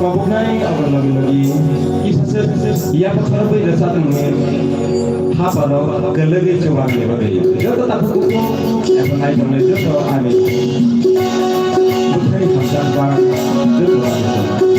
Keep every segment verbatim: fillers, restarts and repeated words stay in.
Koboknai abo logi logi kisa se yapha khorokwi rwchapmung ni haparo kwlwgwi chubanni bagwi joto takhuk kutung eba naitongnai joto ani bwkhani hamjakma joto.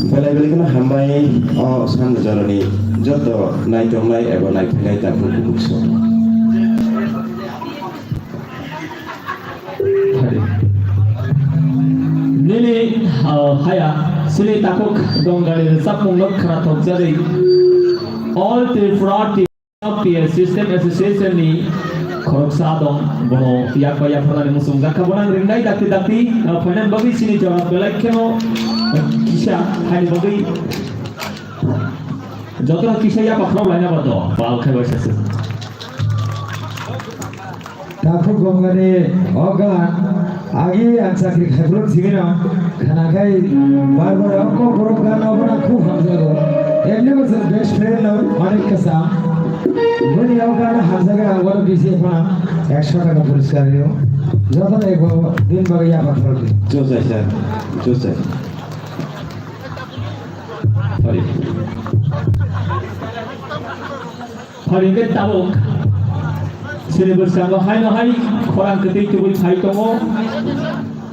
Belai belai kheno hambai o san jorani joto naitongnai eba naithainai takhuk bukhuksong. Nini, ah, haya, sini takhuk dongani rwchapmungno khwnathokjagwi All Tripura P S System Association ni khoroksa dong, bono yakba yapharnani muchungjak kha, bono ang ringnai dakti dakti, ah, phainani bagwi sini jora belai kheno, ah, kisa haini bagwi jotono kisa yapha khorok laina ba do, bal khai bai sasi. Takhuk Gongani o gan agi ang chakri khaibrok simi no khana khai bar bar o kokborok gan obo na khub hamjago. Emni bo chwng best friend no onek kwcham. Bini o gan hamjago, ang bono bisi phano ekso taka poriskar rio. Joto no ego din bagwi yapha khorok di. Josai sir, josai. Sorry. Phai hwnkhe tabuk chini bwskango haino hai khorang kwtwi tubui phai tongo.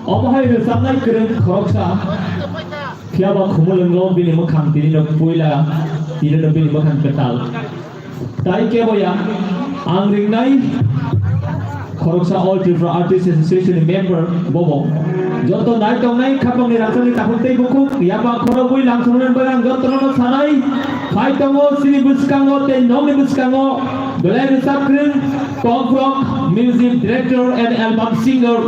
Omo hai rwchapnai kwrwng khoroksa. Phiya ba khumulwngo bini mwkhang tinino puila, tinino bini mwkhang kwtal. Tai keboya ang ringnai khoroksa All Tripura Artists Association ni member bobo. Joto nai tongnai khapangni rangchakni takhuk tei bukhuk, yapha khorokwi lamsongmani bagwi ang jotono sanai. Phai tongo chini bwskango tei nokni bwskango belai rwchapkrwng pop rock music director and album singer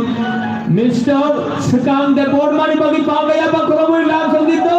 Mister Swkang Debbarmani bagwi palga yapha khorokwi lamsongdi to.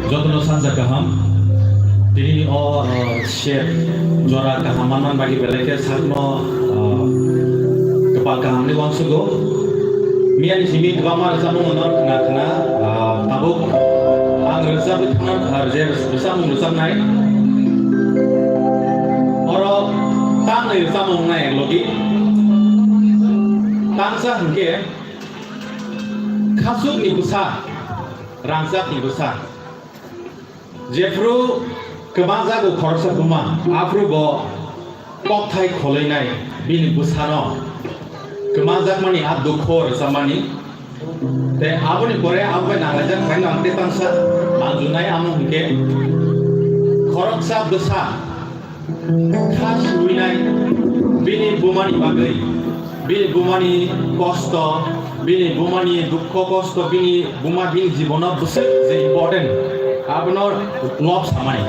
Jotono sanja kaham. Tini o, uh, sep jora kaham manman bagwi belai khe sakno, uh, kwpal kaham ni uansukgo. Miyani simi kwbangma rwchapmung no khna khna, uh, tabuk ang rwchapwi thangna, uh, je rwchapmung rwchapnai. Oro tang ni rwchapmung nai logi. Tangsa hwnkhe khasukni bwsa, rangchakni bwsa. Jephru kwmajago khoroksa buma, aphru bo kokthai kholoinai bini bwsano kwmajakmani a dukho rwchapmani. Tei aboni pore abo bai nanglaijak khlaino ang tei tangsa manjunai amo hwnkhe khoroksa bwsa kha suinai bini bumani bagwi, bini bumani kosto, bini bumani dukho kosto, bini buma bini jibono bwswk je important, abono lob samani.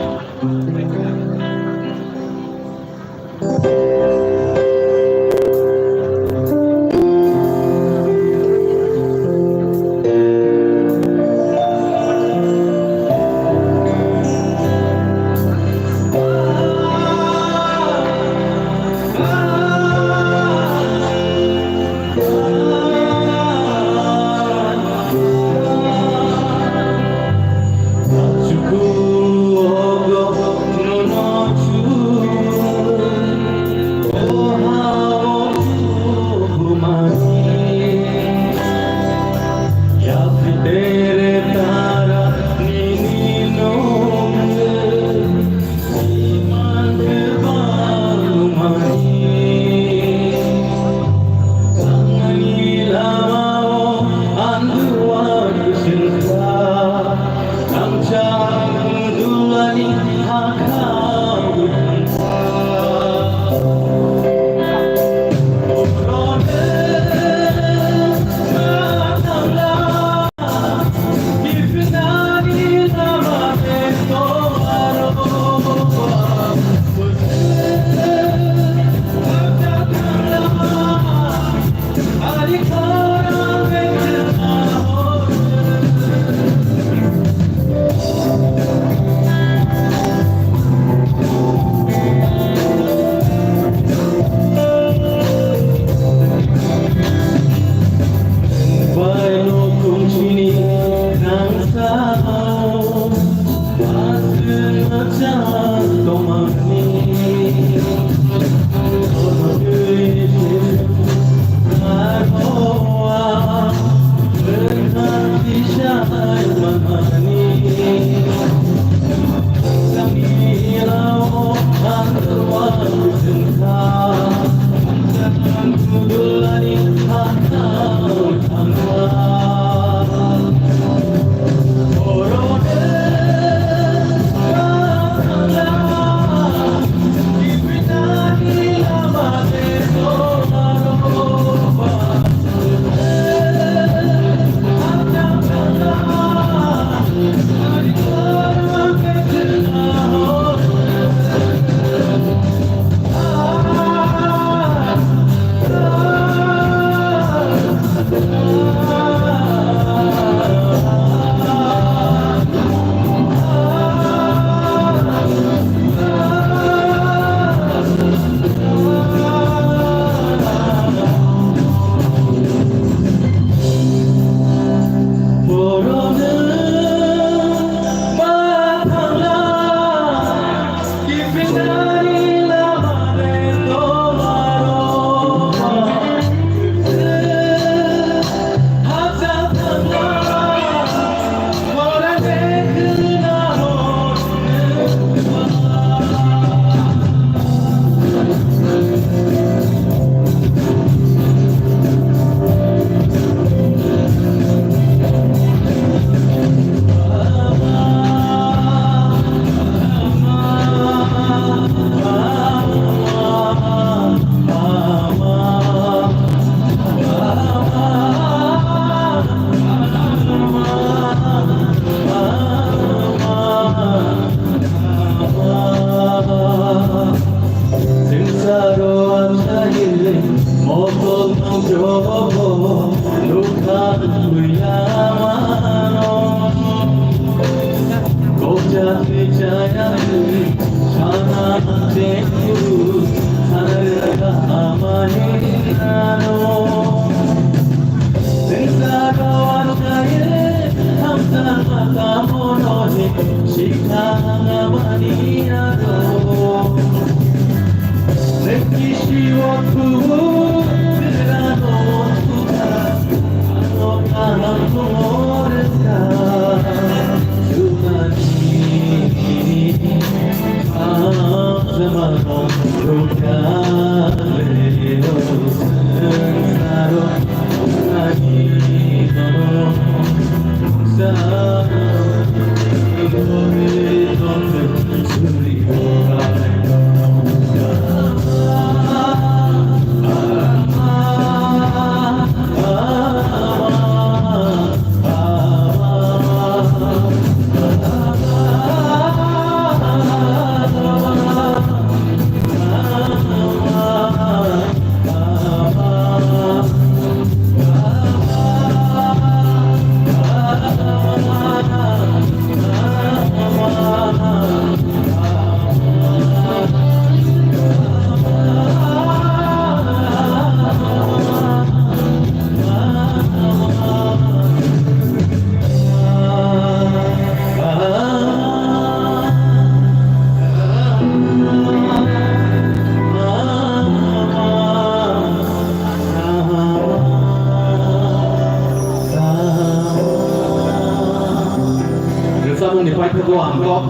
Rwchapmungni paithago ang kok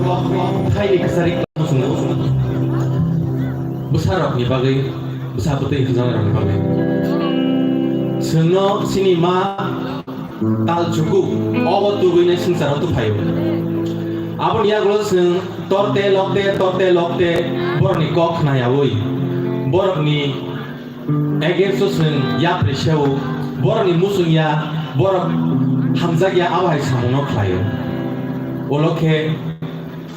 thaini kwchari khlamu chwngno. Bwsarokni bagwi, bwsa bwtwi hwnjaknairokni bagwi. Chwngno chini ma tal chuku, obo tubui nai swngcharo tuphaio. Aboni yagulo chwng torte lokte, torte lokte borokni kok khnayaui, borokni against o chwng yapri seo, borokni muchung ya, borok hamjak ya, abo hai samungno khlaio. Ulo khe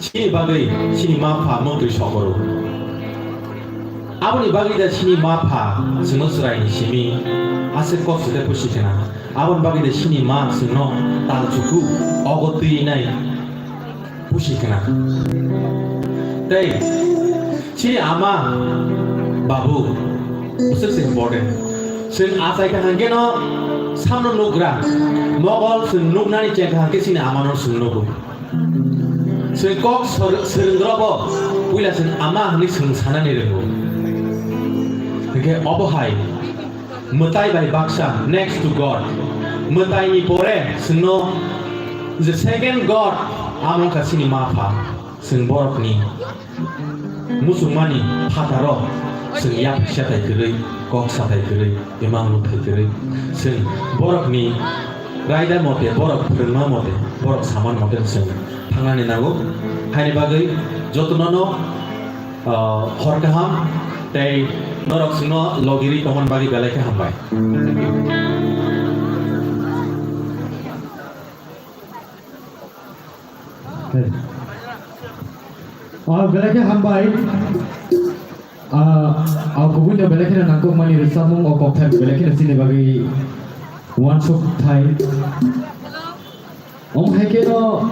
chini bagwi chini ma pha mantwi sokoro. Aboni bagwi da chini ma pha chwngno chwraini simi aswk kok site pusi khna. Aboni bagwi da chini ma chwngno tal chuku ogo twi nai pusi khna. Tei chini ama babu bwswk se important. Chwng achai kaham khe no samno nugra. Mokol chwng nuknani cheng kaham khe chini amano chwng nugo. Chwng kok sor-, swrwngdrobo puila chwng ama hwnwi chwng sanani rwngo. Hinkhe obo hai mwtai bai baksa, next to God. Mwtaini pore chwngno the second God amo wngkha chini ma pha. Chwng borokni muchungmani phataro chwng yapri satai kwrwi, kok satai kwrwi, imang muthai kwrwi. Chwng borokni raida mote, borok phwrwngma mote, borok saman mote chwng thangnani nango. Haini bagwi jotono no, ah, hor kaham tei norok chwngno logirwi tongmani bagwi belai khe hambai. O belai khe hambai. Ah, o kubui no belai kheno nangkukmani rwchapmung o kokthai belai kheno chini bagwi uansuk thai. Omo hai kheno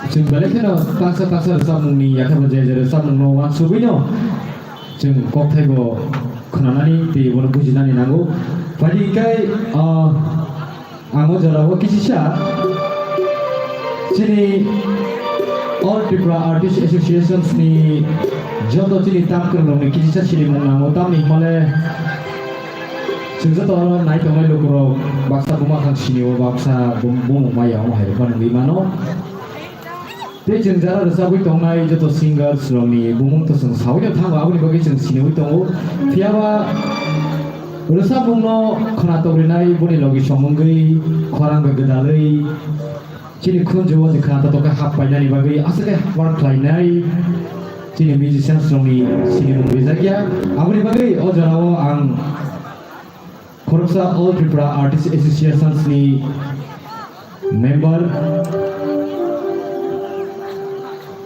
chwng belai kheno tangsa tangsa rwchapmungni yakhabo je je rwchapmungno uansugwino chwng kokthaibo khwnanani tei bono bujinani nango. Phaidi hinkhe, ah, Ang o jora o kisisa chini All Tripura Artist Associations ni joto chini tam kwrwng rok ni kisisa sinimung nango, tamni hwnmale chwng joto oro nai tongnai lukurok baksa buma khang sini o, baksa bum-, bumung maya omo hai rok phano wngwi mano. Tei chwng jara rwchapwi tongnai joto singers rokni bumung to chwng saui no thango, aboni bagwi chwng siniui tongo. Phiyaba rwchapmungno khwna tongrinai boni logi song wngwi khorang bai gwdalwi chini khunju o ni khwna to tokhe hap painani bagwi aswk khe hapmar khlainai chini musicians rokni sinimung rijakya. Aboni bagwi o jorao ang Khoroksa All Tripura Artist Associations ni member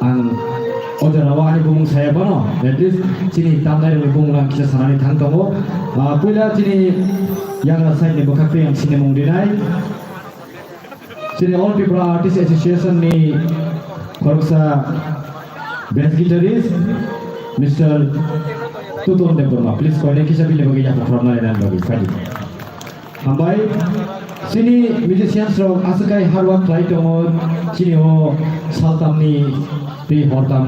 ang o jorao ani bumung saya bono, at least chini tamnai rokni bumung ang kisa sanani thang tongo. Ah, puila chini yagra side ni bwkhak twi ang sinimung rinai. Chini All Tripura Artist Association ni khoroksa bass guitarist, Mister Tuton Debbarma. Please, koinai kisa bini bagwi yapha khorokna lainani bagwi, phaidi. Hambai. Chini musicians rok aswk khai hard work khlai tongo, chini o saltamni tei hortam,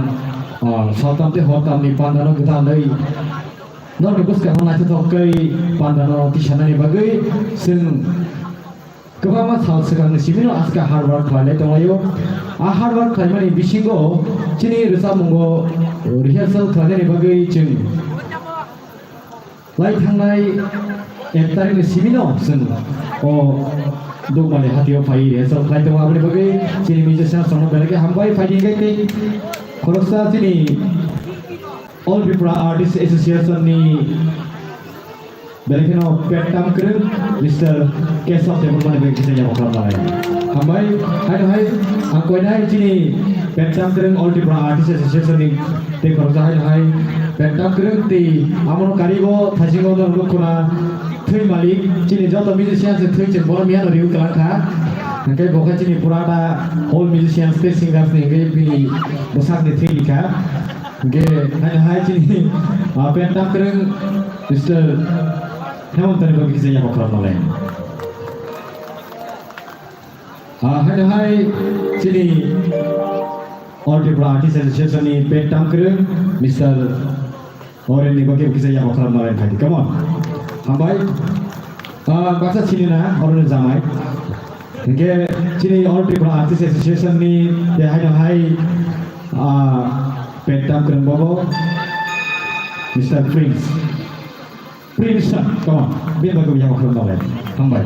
ah, saltam tei hortamni pandano gwdalwi norokni bwskango naithothok khe pandano tisanani bagwi chwng kwbangma sal swkangni simino aswk hard work khlailai tonglaio. A hard work khlaimani bisingo chini rwchapmungo rehearsal khlainani bagwi chwng lai thangnai ek tarikni simino chwng o Dukmali hatio phai rehearsal khlai tongo. Aboni bagwi chini musicians rokno belai khe hambai, phaidi hwnkhe tei khoroksa chini All Tripura Artists Association ni belai kheno pettam kwrwng Mister Kesab Debbarmani bai kisa yabo khoroknai. Hambai, haino hai ang koinai chini pettam kwrwng All Tripura Artists Association ni tei khoroksa haino hai pettam kwrwng tei amono karibo thaisingo no nukhuna thwi malik chini joto musician se thwi chwng bono miyano riwi kwlangkha. Hwnkhe bo khe chini pura da whole musicians tei singers ni hwnkhe bini bwsakni thwi rikha. Hwnkhe haino hai chini, ah, pettam kwrwng Mister Hemantani bagwi kisa yabo khoroknalai. Ah, haino hai chini All Tripura Artists Association ni pettam kwrwng Mister Oren ni bagwi kisa yabo khoroknalai phaidi. Come on. Hambai. Ah, baksa sini na, oro ni jamai. Hingke chini All Tripura Artists Association ni tei haino hai, ah, pettam kwrwng bobo Mister Prince. Prince, come on. Bini bagwi yabo khoroknalai. Hambai.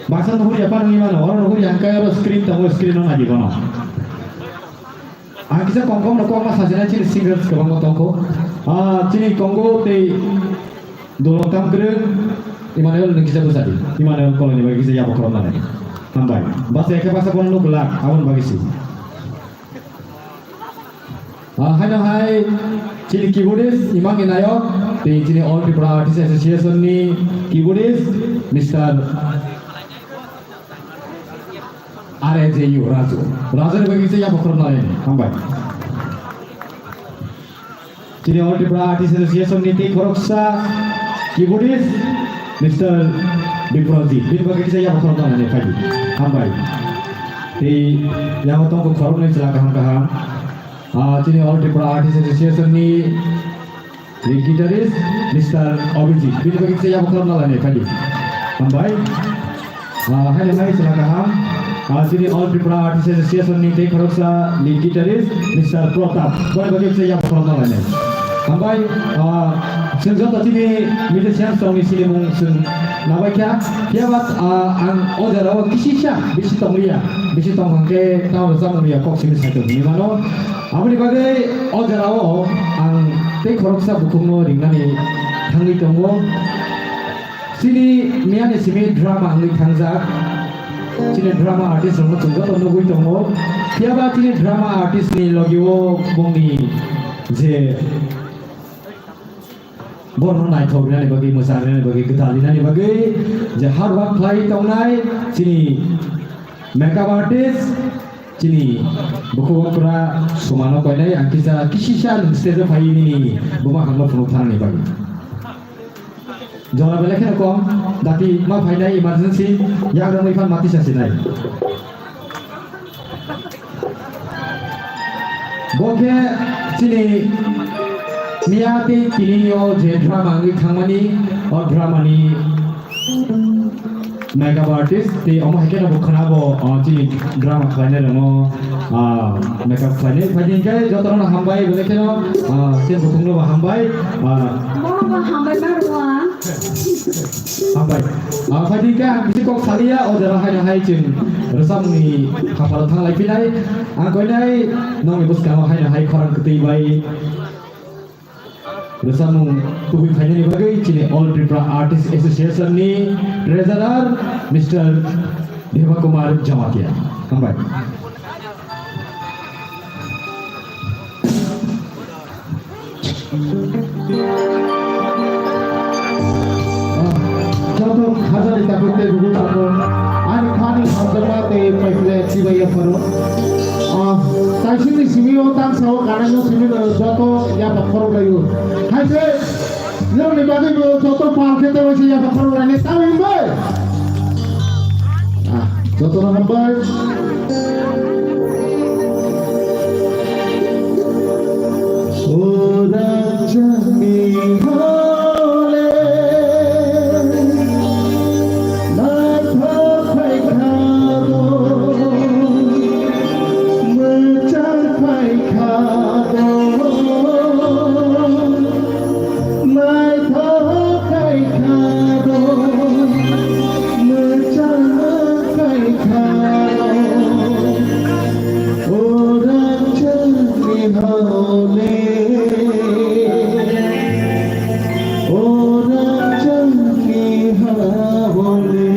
Baksa nuhur ya panung imano, oro nuhur ya hingke oro screen tongo, screen no nadi bono. Ang kisa kongkong no kokma sajina chini singers kwbangma tongkho. Ah, chini Kongo tei Dolok Tamkwrwng, Emmanuel nwng kisa bwsadi. Emmanuel koloni bai kisa yabo khoroknani. Hambai. Basa ekhe basa bono nuk lak, aboni bagwi si. Ah, haino hai chini keyboardist, Imang Inayok, tei chini All Tripura Artists Association ni keyboardist, Mister R A J U Raju. Raju ni bagwi kisa yabo khoroknalai. Hambai. Chini All Tripura Artist Association ni tei khoroksa keyboardist Mister Biproji. Bini bagwi kisa yabo khoroknalai phaidi. Hambai. Tei yabo tongkho khoroknwi chwla kaham kaham. Ah, chini All Tripura Artist Association ni lead guitarist Mister Abhijit. Bini bagwi kisa yabo khoroknalai phaidi. Hambai. Ah, haino hai chwla kaham. Ah, chini All Tripura Artists Association ni tei khoroksa lead guitarist Mister Pratap. Bini bagwi kisa yabo khoroknalai. Hambai. Ah, chwng joto chini musicians rokni sinimung chwng nabaikha. Phiyaba, ah, ang o jora o kisisa bisi tongliya. Bisi tong hwnkhe tamo rwchapmung ya kok simi saitong hinwi mano. Aboni bagwi o jora o ang tei khoroksa bukhukno ringnani thangwi tongo. Chini miyani simi drama wngwi thangjak. Chini drama artist rokno chwng joto nugwi tongo. Phiyaba chini drama artist ni logi o bongni je borokno naithok rinani bagwi, mwchang rinani bagwi, kwtal rinani bagwi je hard work khlai tongnai chini makeup artist, chini bukhuk okra Sumano koinai ang kisa kisisa nwng stage o phai nini buma hangno phunuk thanani bagwi. Jora belai kheno kom, dati ma phainai emergency, yagra mui phan mati sasinai. Bo khe chini miya tei tini o je drama wngwi thangmani, o drama ni makeup artist tei omo hai kheno bo khwnabo, o, chini drama khlainai rokno, ah, makeup khlainai. Phaidi hwnkhe jotono hambai, belai kheno, ah, chini bukhukno bo hambai, ah. Bono bo hambai ma rwma. Hambai. Ah, phaidi hwnkhe ang bisi kok saliya, o jora haino hai chwng rwchapmungni hapharo thanglai phinai. Ang koinai nokni bwskango haino hai khorang kwtwi bai rwchapmung tubui phainani bagwi chini All Tripura Artist Association ni Treasurer Mister Deba Kumar Jamatia. Hambai. Joto khajani takhuk tei bukhuk rokno ani khani hamjakma tei paikhle chibai yapharo. Ah, taisingni simi o tang sao kanai no simi no joto yapha khorok laio. Haise nokni bagwi bo joto pal khe tei waisa yapha khorok lainai tamo hinbai. Kono hambai. O rajani hole, naithok phaikha do, mwchang phaikha do. Naithok khaikha do, mwchang khaikha do. O rajani hole, o rajani hole.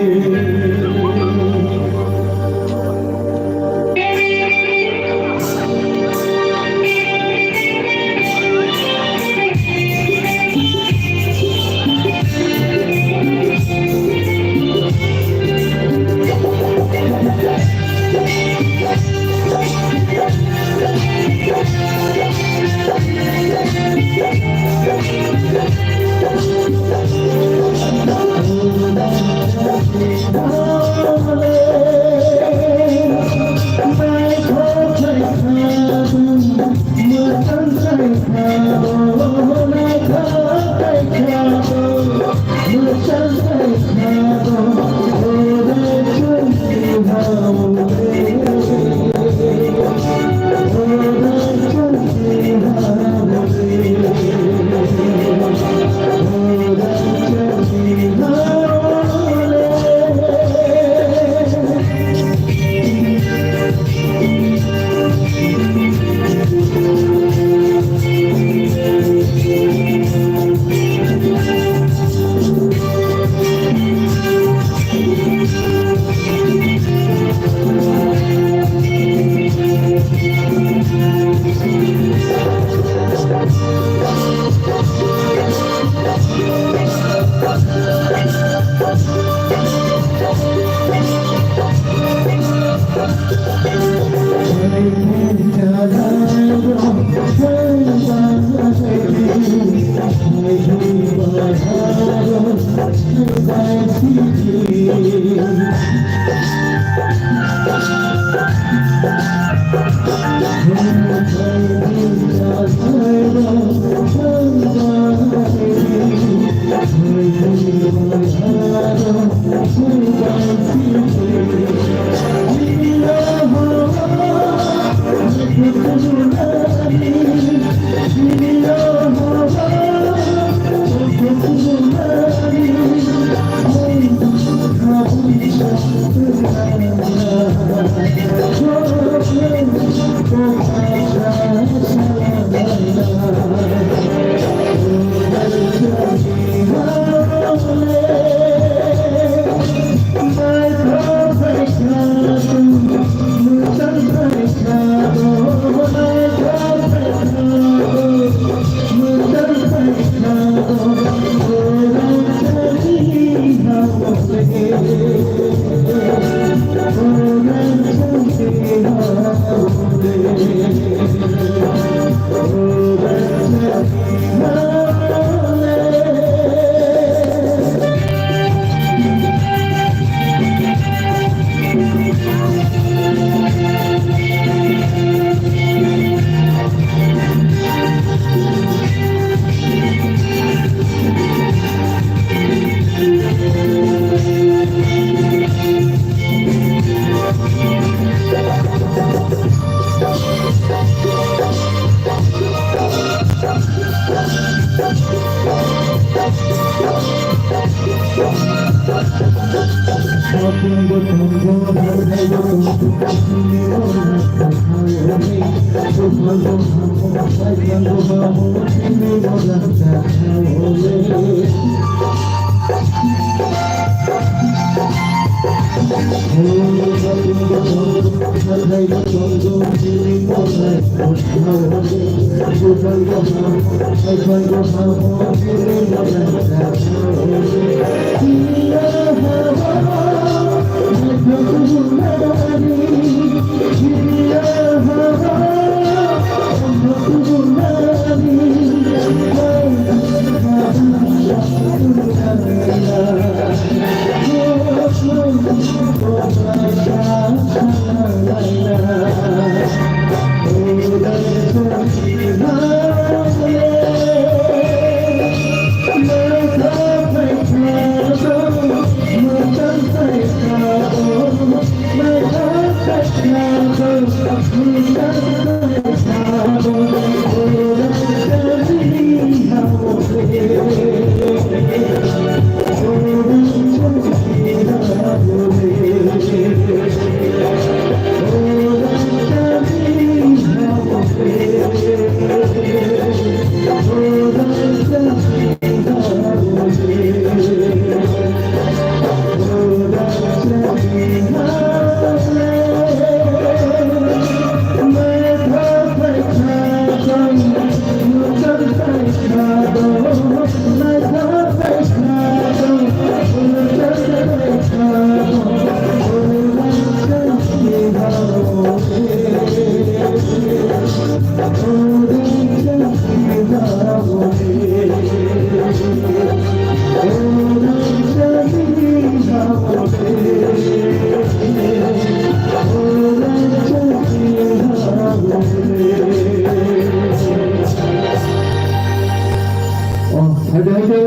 Oh, haide, haide,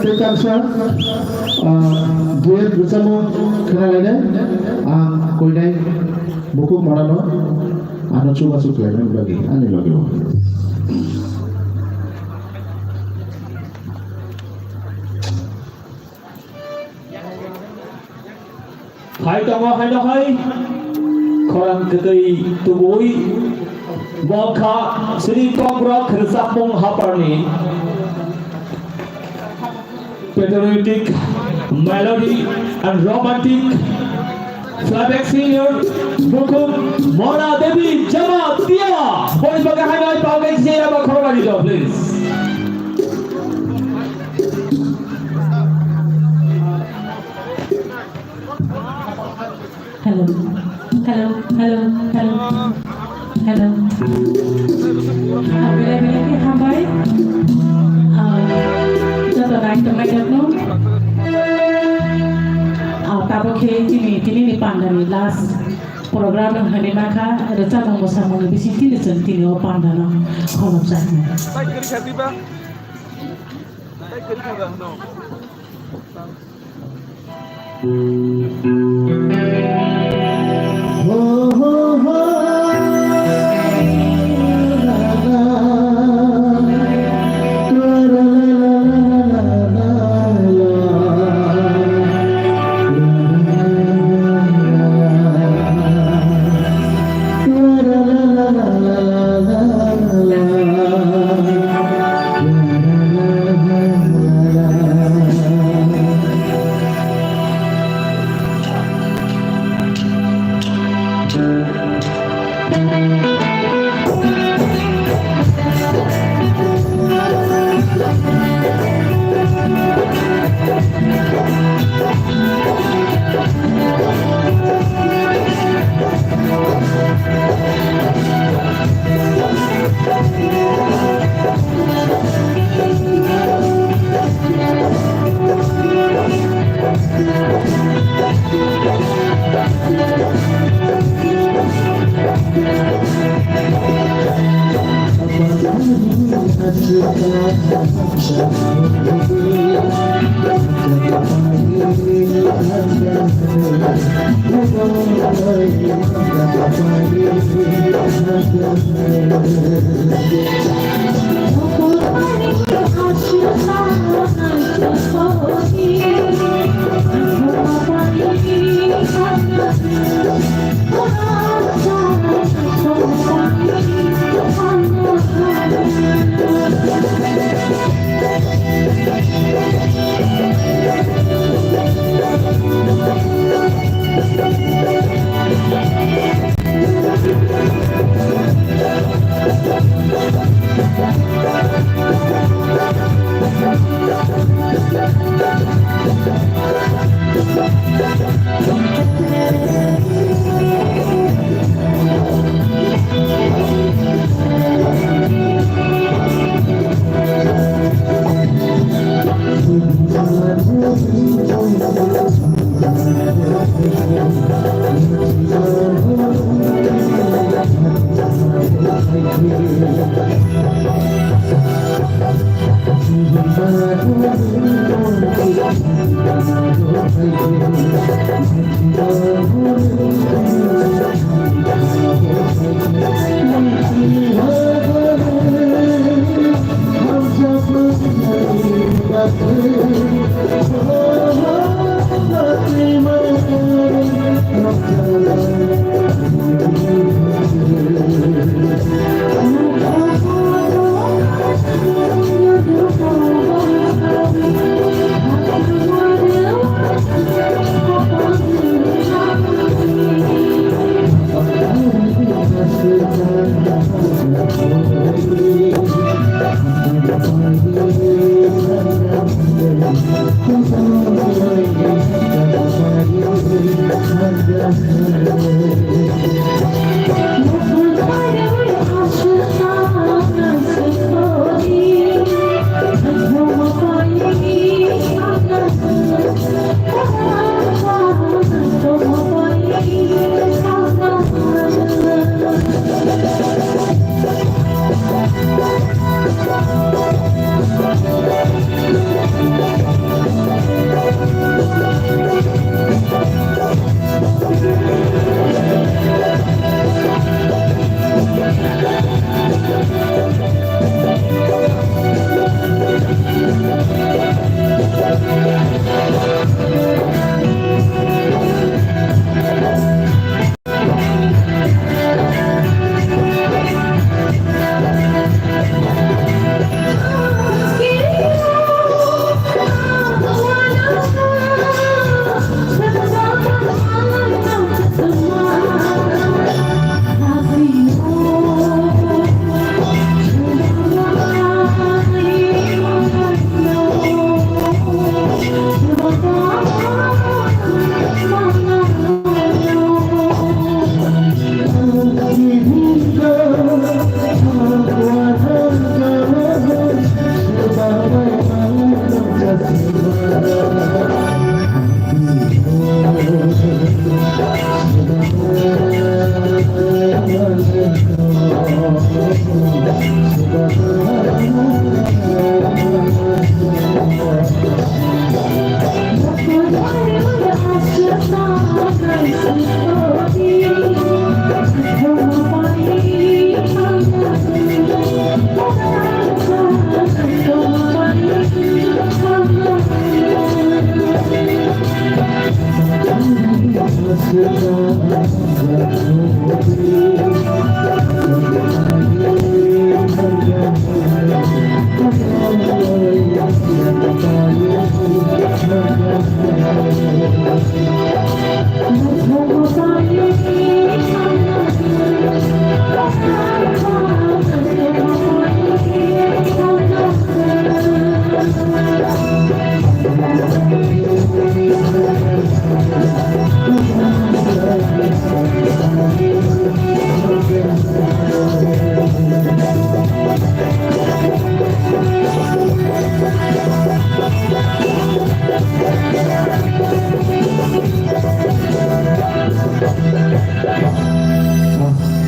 tei kaisa, ah, duet rwchapmung khna lainai, ang koinai bukhuk manano, ano chubachu khlainani bagwi, ani logi o. Hai tongo, hai no hai. Khorang kwtwi tubui. Bo kha Sri Kokborok rwchapmung haphar ni patriotic melody and romantic playback singer bukhuk Mona Devi Jamatia. Boni bagwi hai no hai pal gai se aba khorang bai do, please. Hello. Hello, hello, hello. Hello. Ah, belai belai khe hambai. Ah, joto nai tongnai joto. Ah, tabuk khe tini, tini ni panda ni last program no hwnwi mankha, rwchapmung mwsamung ni bising tini chwng tini o panda no khulumjaknai.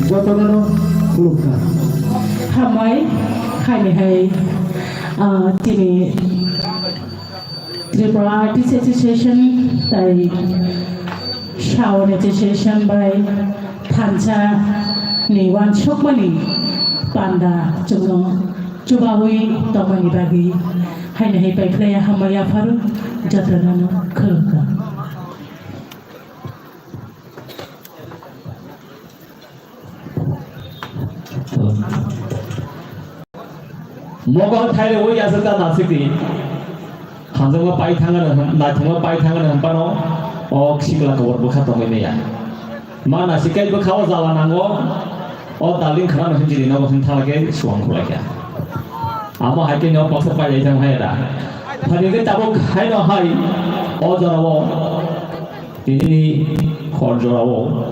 Jotono khulumkha. Hambai, khaini hai, ah, tini Tripura Artist Association tai Sawan Association bai thansa ni uansukmani panda chwngno chubawi tongmani bagwi haino hai paiphlaiya hambai yapharo jotono khulumkha. Mokol thairwi aswk ta nasikdi. Hamjakma pai thangano hwn, naithokma pai thangano hwn phano o sikla kobor bwkha tongwi maya. Ma nasik kai bwkha o jala nango, o darling khwnano hwn jili nogo hwn thala khe suang khulai kha. Amo hai khe no baksa pai lai thang hai da. Phani khe tabuk haino hai o jorao tini ni hor jorao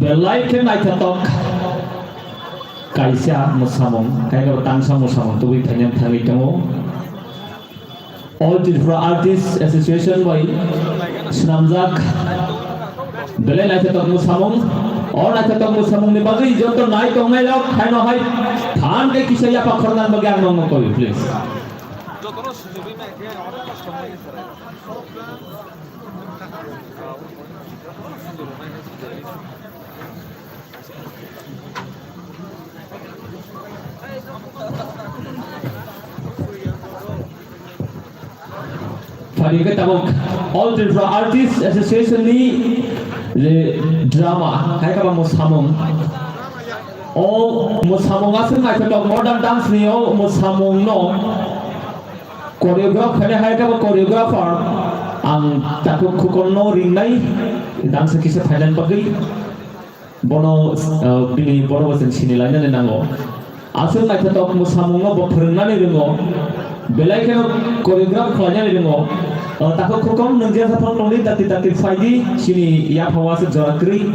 belai khe naithotok kaisa mwsamung, hai khe tangsa mwsamung tubui phainani thangwi tongo. All Tripura Artists Association bai swnamjak belai naithotok mwsamung. O naithotok mwsamungni bagwi joto nai tongnai rok haino hai phan khe kisa yapha khornani bagwi ang nokno koi, please. Phani khe tabuk All Tripura Artists Association ni je drama hai khe ba mwsamung. O mwsamung aswk naithotok modern dance ni o mwsamung no choreograph khainai hai khe ba choreographer ang Tatuk Khukon no ringnai dance kisa phainani bagwi. Bono, uh, bini borok bo chwng sini lainani nango. Aswk naithotok mwsamungno bo phwrwngnani rwngo. Belai kheno choreograph khlainani rwngo. O, takhuk khukon, nwng jesa phang tongdi, dakti dakti phaidi, chini yapha o aswk jora kwrwi,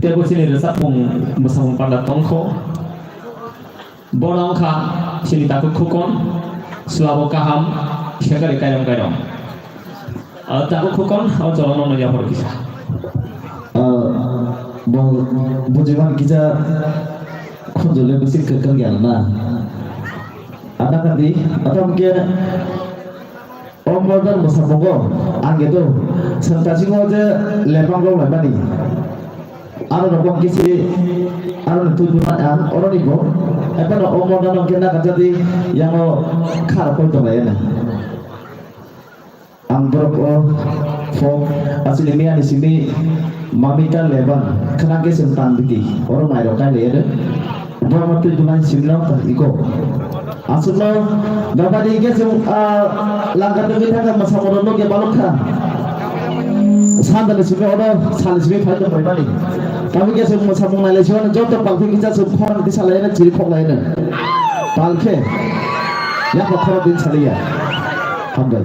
teibo chini rwchapmung bwsamung panda tongkho. Bono wngkha chini takhuk khukon, swlabo kaham, sekari kairom kairom. O, takhuk khukon, o jora nono yapha rw kisa. O, bo, bujiman kisa khunjole bising kwkang ya na. Ada kadi, ada mungkin O modern bwsamungo ang edo chwng tasingo je lepang rok laimani. Aro rok kisi aro ni tuibu ang oro ni bo. Epano o modern rok khe nakajadi yango khar koi tonglai ene. Ang borok o phone asini miya ni simi mamita leban khna khe chwng tang bidi oro mai rok kai lai ene. Borok no twi dunai simno ta iko. Aswkno bapadi hwnkhe chwng, ah, langka twi thangkha mwsamung rok nokya balok kha. Sandani simi oro sani simi phai tong bai mani. Tamo khe chwng mwsamung nailai sima joto palphi kisa chwng khorang kisa lai na chiri khok lai na. Palkhe. Yakma khorok din saliya. Hambai.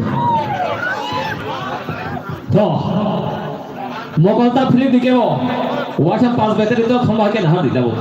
To. Mokol ta philip di kebo. Waisa pas battery to thoma ke nahan di dabo.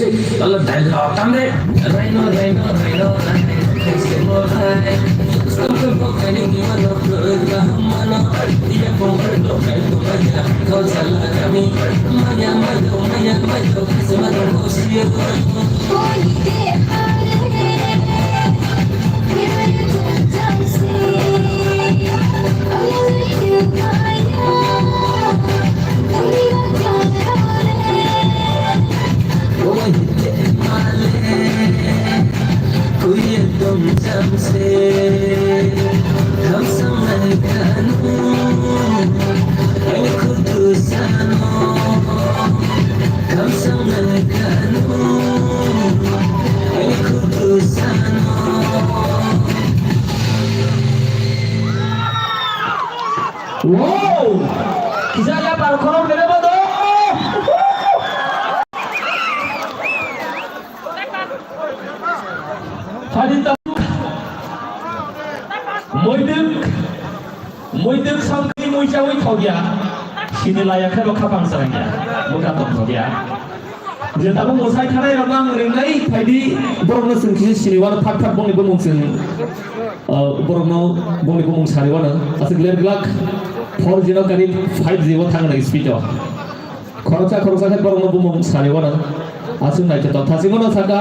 Lala dialogue tamre. Raino, raino, raino, raino, kaise mo hai. Stampe bokani ni mano, kaham mano. Iya bongkar lo kai to maya, kau jala kami. Maya, mayo, maya, mayo, kaise mano, kau siyo. Wow! Kisa ya pal khorok bere bodo. Hadi tabuk. Moiduk. Muitwk songkhe muichaui thokya, sini laya khe bo khapang chwrangya, bwkha tong thokya. Je tabuk mwsai thanai rok ang ringnai phaidi, borokno chwng kisa sini wano thak thak bongni bumung chwng, uh, borokno bongni bumung sari wano, aswk ler glak four zero kari five zero thangnai speed o. Khoroksa khoroksa khe borokno bumung sari wano. Aswk naithothok thachingmano saka,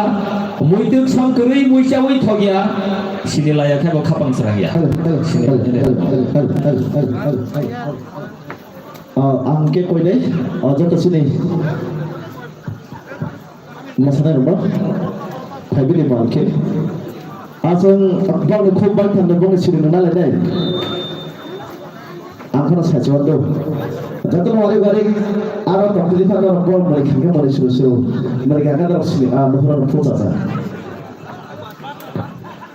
muitwk song kwrwi muichaui thokya, sini laya khe bo khapang chwrangya. Oh, ang khe koinai, oh, joto sini. Mwsanai rwma. Phaibini ma ang khe. Aswk bangni khub bai thangno bongni siri nang nai nai. Ang kheno saichwando. Joto wari wari aro tongtwli phano bol mari khangkhe mari suru suru. Mari khangkhe norok sini, ah, nokhorok phuru chacha.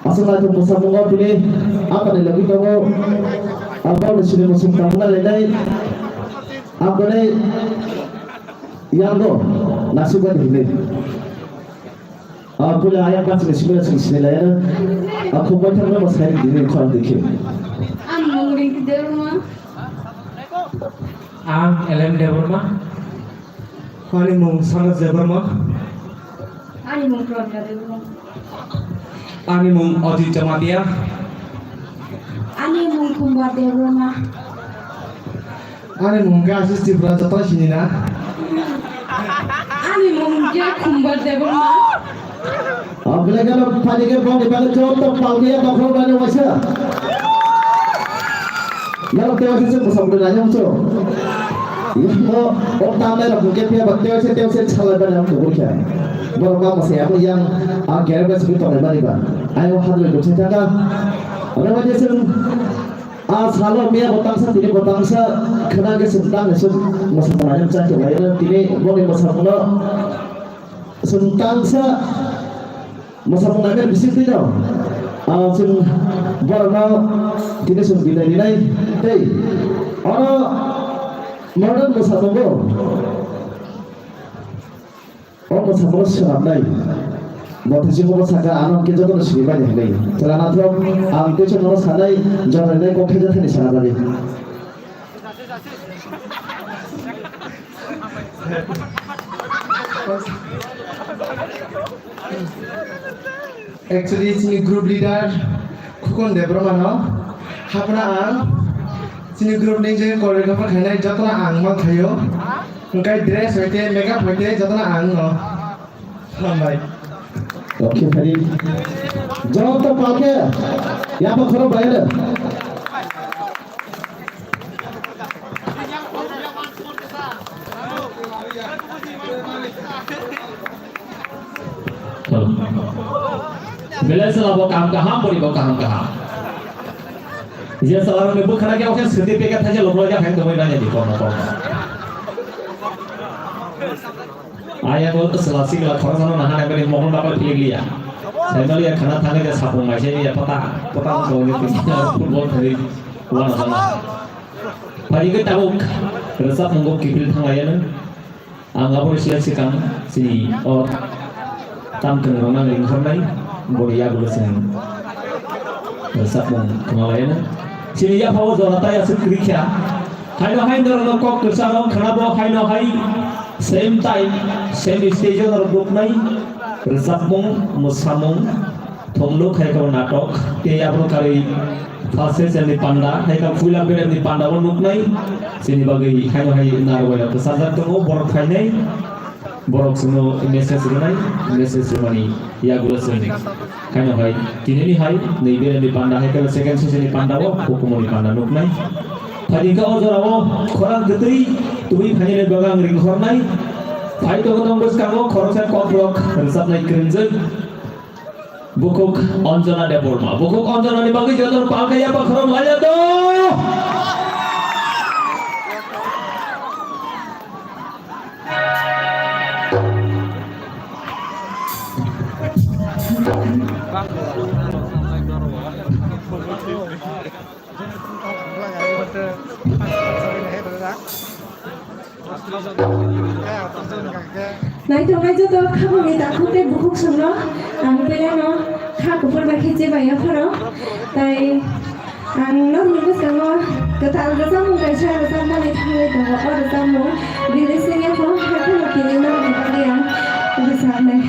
Aswk naithok mwsamungo tini apani logi tongo. Ah, bolni sini mwsung tangna lainai. Ang kheno yango nasibani hinwi. Ah, puila ayang bachini simi sing sini laya. Ah, khub baithang ma sai dini khorang dikhe. Ang mung Ringki Debbarma. Ang L M Debbarma. Ani mung Sanat Debbarma. Ani mung Pragya Debbarma. Ani mung Ajit Jamatia. Ani mung Kumba Debbarma. Ani mung khe Ashish Tripura, joto sini na? Ani mung khe Khumbar Debbarma. Abelai kano phaidi khe boni bagwi joto palgwi ya bokhorok rani waisa. Norok tewa se se bwsam rani waisa. Yamo o tamnai rok hwnkhe phiya ba tewa se tewa se salai bani ang kubur khe. Borok ma mwsai abo yang ang kera ba simi tongnai bani ba. Ayang hadroi dukse thaka. Abo wajah se A salo miya bo tangsa tini bo tangsa khna khe chwng tang se mwsamungnai chai tonglaio tini boni mwsamungo chwng tangsa mwsamungnai bising tino. A chwng borokno tini chwng bidai rinai tei oro modern mwsamungo. O mwsamungo swnamnai. Bo thaichukgo saka, ano hwnkhe jotono sini mani hwnwi. Chwla nathok, ang teisa nono sanai, jora rinai kok khe jathani sana bagwi. Actually, chini group leader Khukon Debbarma no hapna ang chini group ni je choreographer khainai jotono ang man khaio. Hwnkhe dress hoite, makeup hoite jotono ang no. Hambai. Okay, phari. Joto palke. Yapa khoro bayar. Belai sela bo kaham kaham, bori bo kaham kaham. Je sela rok ni bwkhana khe oke sudi peke thaje lobro ja khain tongoi nanya di kono kono. Ayang o sela sikla khoroksa no nahana beri mohon bakal philik liya. Saimali ya khana thani ke sapung mai se ya pata pata ko ni football thani wana sana. Pari ke tabuk resap munggo kipil thang ayana. Ang aboni sila sikang chini o tam kwrwng rok nang ring hornai boni yagulo chwng rwchapmung khwnalaiano. Chini yaphao jora tai aswk kwrwi kha. Haino hai norokno kok kwcharo khwnabo haino hai Same time, same stage o norok nuknai, rwchapmung, mwsamung, thumlwk hai khe natok, tei aboni karwi first session ni panda, hai khe puila berem ni panda o nuknai, chini bagwi haino hai narwai rok kwchajak tongo, borok phainai, borok chwngno message rwnai, message rwmani yagulo chwng. Haino hai, tinini hai, nei beremni panda hai khe second session ni panda o, hukumu ni panda nuknai. Phaidi kha o jora o, khorang kwtwi, tubui phainani bagwi ang ringhornai. Phai tongo tong bwskango, khoroksa kokrok, rwchapnai kwrwngjwk. Bukhuk Anjana Debbarma. Bukhuk Anjana ni bagwi joto palka yapa khorang laya do. Naithoknai joto khabangni takhuk tei bukhuk songno ang belai no kha kuphur bai khe chebaiya phano. Tai Ang norokni bwskango kwtal rwchapmung kaisa rwchapmani thangwi tongo. O rwchapmung release wngya phano, haikhe no tini norokni bagwi ang rwchapnai.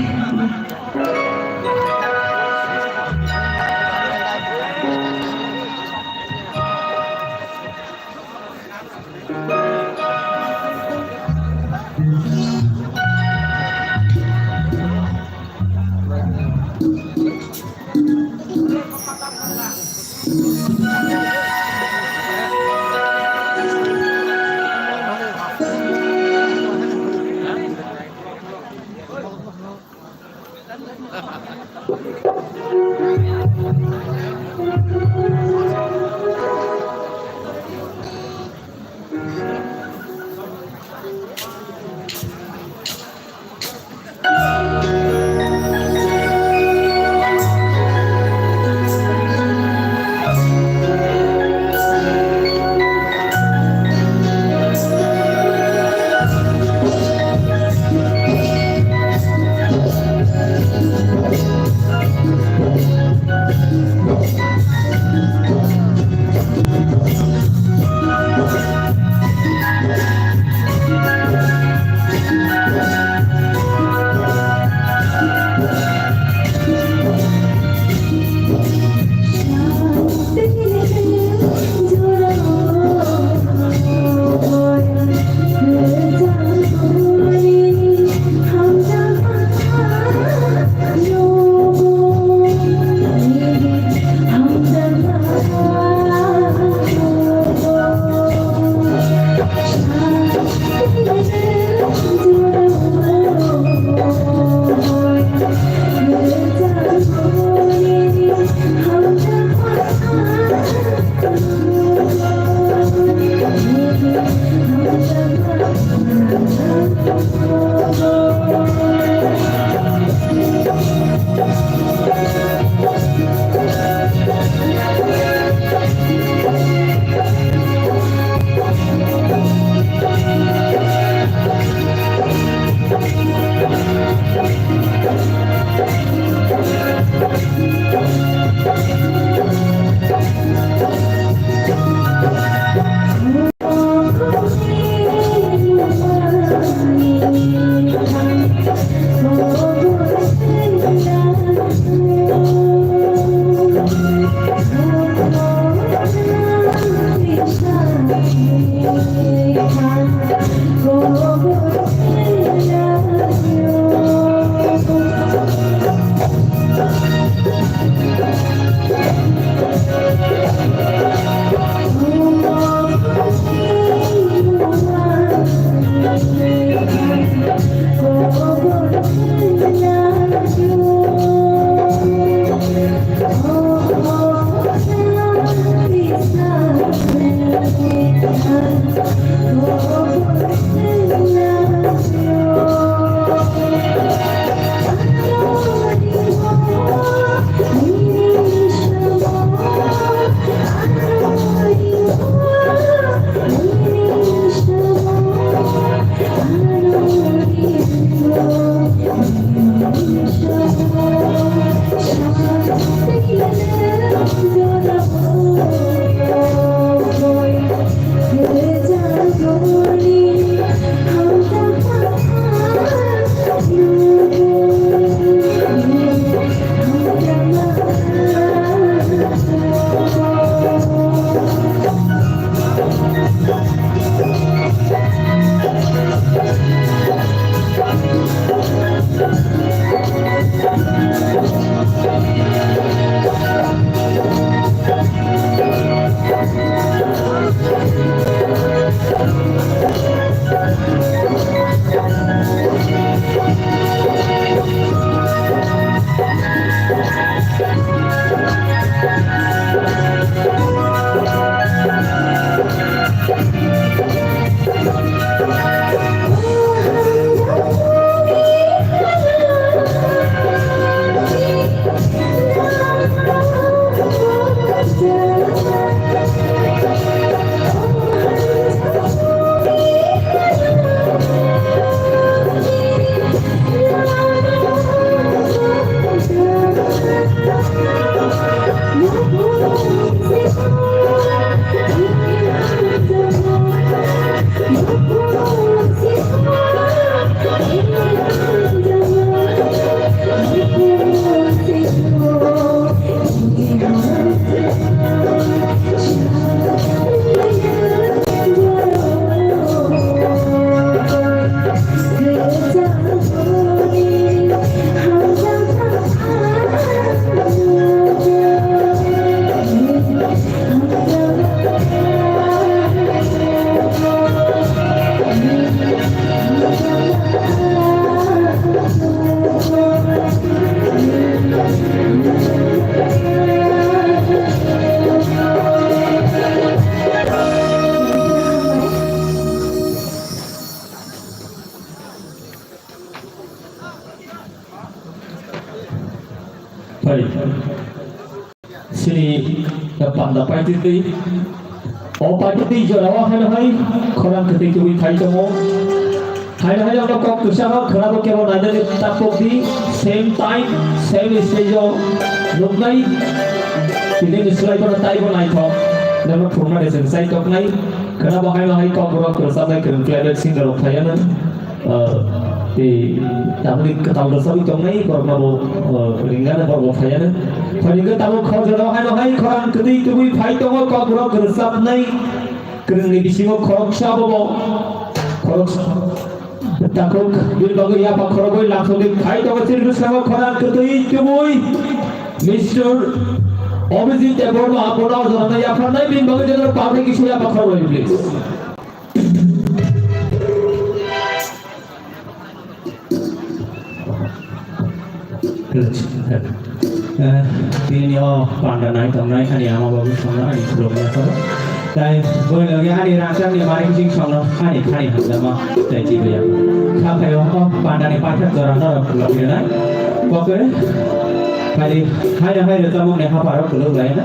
Phai. Sini panda paititwi. O paititwi jorao haino hai khorang kwtwi kwbwi phai tongo. Haino hai ano kok kwcharo khorabo kebo nainani tapokdi. Same time, same stage o nuknai. Tini ni swlai kono taibo naithok. Nangno phurna de chwng chai toknai. Khorabo haino hai kok rok rwchapnai kwrwng khlai bai singer rok phaiya nang. Ah, tei tamni kwtal rwchapwi tongnai borokno bo, ah, ringana borok bo phaiya nang. Phai hwnkhe tabuk khorjora haino hai khorang kwtwi tubui phai tongo kok rok rwchapnai. Kwrwngni bisingo khoroksa bo bo khoroksa takhuk bini bagwi yapha khorokwi lamsogwi phai tongo chini bwskango khorang kwtwi tubui Mister Abhijit Debbarma abono jorano yapharnai bini bagwi jora public kisa yapha khorokwi please. Eh, tini o panda nai tongnai ani ama babu songno ani khulumya sabo. Tai boi loge ani rangchak ni mari kising songno ani khani hamjama tai chibuya. Kha phaio o panda ni paithak jora norok khulumya nai. Kokre phai hai hai rwchapmung ni hapharo khulum lai na.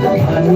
Thank you.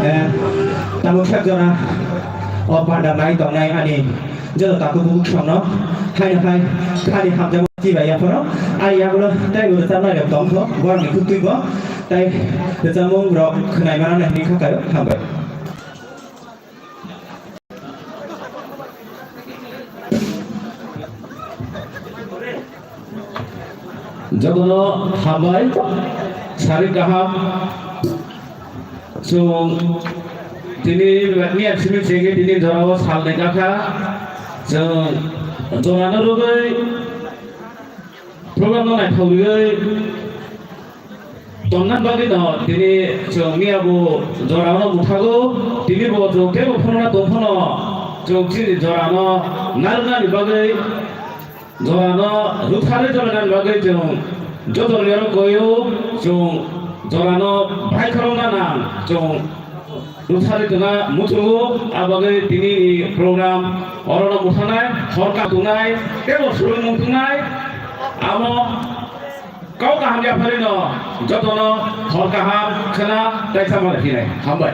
Eh, tabuk sak jora o panda nai tongnai ani joto takhuk bukhuk songno haino hai khani hamjakma chibai yaphano ani yagulo tei bo rwchapnai rok tongkho borokni khuk twibo tei rwchapmung rok khwnai manani hwnwi kha kaio hambai. Jotono hambai, sari kaham. Chwng tini miya simi chengwi tini jorao salni kakha. Chwng jorano rwgwi program no naithok rwgwi tongna bagwi no tini chwng miya bo jorano mwthago. Tini bo chwng teibo phunukna tong phano chwng chini jorano narwknani bagwi jorano rwktharwi tongna bagwi chwng joto liyaro koyo chwng jorano bai khorokna nang chwng rwktharwi tongna muchungo. A bagwi tini ni program orono mwthanai hor ka tongnai teibo swrwngmung tongnai amo kok kaham yapharino jotono hor kaham khwna tei sama hinai hambai.